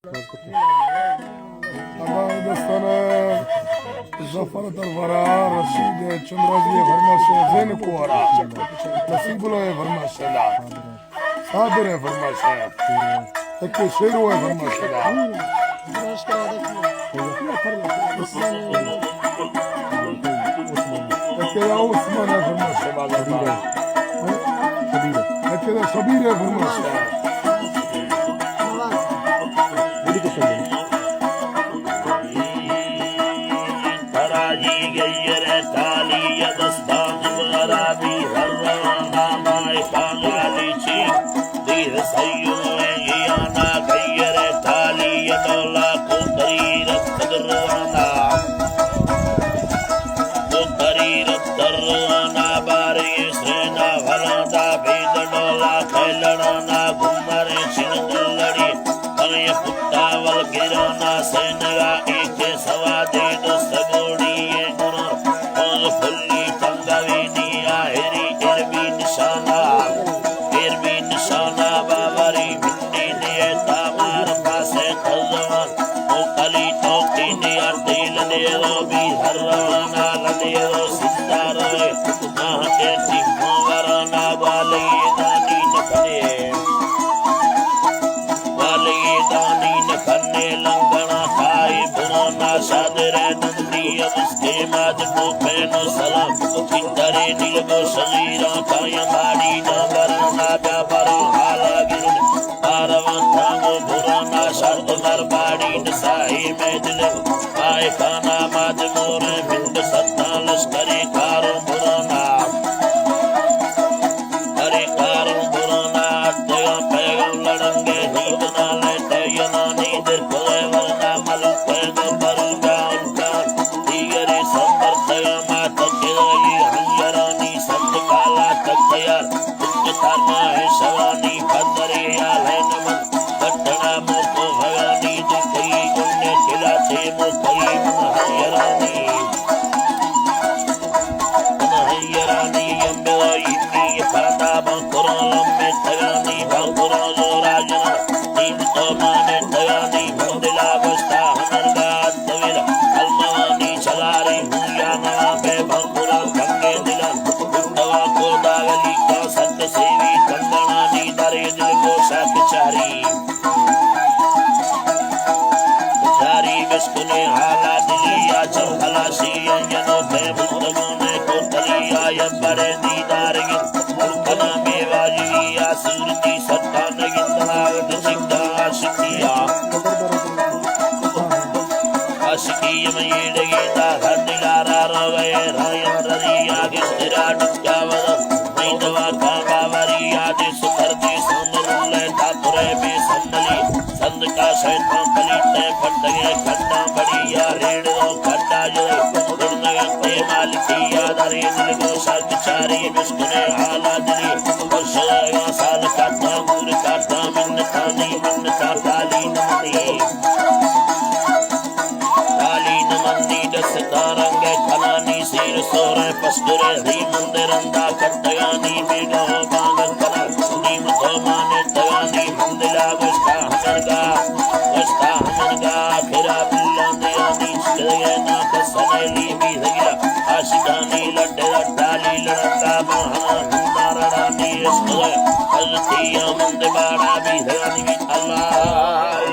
ابا دستان ظفر دربارا، رشید چندرازی فرمائش زین کوارا، نصیب اللہ فرمائش دا، صابر فرمائش دا، ایک شیر ہوئے فرمائش دا۔ اکیلا عثمان ءِ فرمائش ءَ بازار ءَ۔ اکیلا شبیر ءِ فرمائش ءَ۔ تراجی گیر تالی ءِ دستان ءَ برابی ہر روان ہمائے کانگالی چی۔ دیر سیویں یانا گیر تالی ءِ ڈولا کوتری رکھد روانا۔ کوتری رکھد روانا بارے سینا ولاندا بید ڈولا کھیلڑانا گمرے چنگ لڑی۔ ہمیں پٹا ول گرانا سینگا ایک سوا دے دو سگوڑی ءِ گران۔ پل پلی تنگوینی آہری اربی نشانا۔ اربی نشانا باوری منی نیتا مار پاسے تزوان۔ موکلی توکی نیا تیل نیرو بی ہر روانا لنیرو سندارے۔ ناہتے تیمو ورانا والی دانی نفنے۔ والی دانی نفنے لنگنا تائی برونا شادرے نندی ابس کے ماد کو پینو سلام۔ پترے نیلگو شغیرا کایا باڑی نا برنا بیا برو حالا گرن۔ آروان تانگو برونا شرط مر باڑی نسائی میں دل۔ آئے کانا ماد مور منڈ ستا لشکری کارو برونا۔ ہری کاروں برانا اتیاں پیغام لڑنگے دیدنا لیتے ینانی در کلے ورنا ملوک پیدا برو جان کان۔ دیگری سمبر تیاما تکرائی ہنگرانی سمت کالا تکیار۔ دنگ ترماہ شوانی پدری آلے نمن۔ پٹنا موکو بھیانی دکھی گنڈے چلا تھے موکری من ہنگرانی۔ من ہنگرانی یم بلائی انی پادا بانکران لمے تیانی بانکران زورا جنا۔ نیم تو مانے تیانی بندلا بستا ہنرگا دویلا۔ المانی چلاری مویا نوا پہ بانکران کنگے دلا۔ دوا کو داغلی کا سک سیوی کندنانی درے دل کو سک چاری۔ چاری بشکنے حالا دلی یا چم خلاصی جنو پہ بندگوں نے کو تلی یا یا بڑے دیدار گن۔ کنا بے واجی یا سورتی ستا نگن دلاوت چکا عاشقیا۔ عاشقی میں یہ ڈگے تا ہر دلارا روے رایا ریا گن تیرا ڈکا ورا۔ نہیں دوا کا باوری یا دے سکر دے سامر لے تا پرے بے سمبلی۔ سند کا شیطان پلیتے پھٹگے کھٹا بڑی یا ریڑ رو کھٹا جو گڑنگے تے مالکی یا داری دل کو سر چاری بسکنے حالا دلی۔ اور شلائے سال کا تامور کا تامن تانی من کا تالی نمنی۔ کالی نمندی دست دارنگ کلانی سیر سور پستر ہری مندرندا کٹیانی بیگاہ بانگ کلا۔ نیم تو مانے تیانی مندلا گشتا ہمرگا، گشتا ہمرگا پھرا بلان دیانی چلے نا کسنے لیمی رگیا۔ عاشقانی لڈ لڈالی لڑکا بہان نارانی عشق۔ حضرت یا مند باڑا بھی حیانی اللہ۔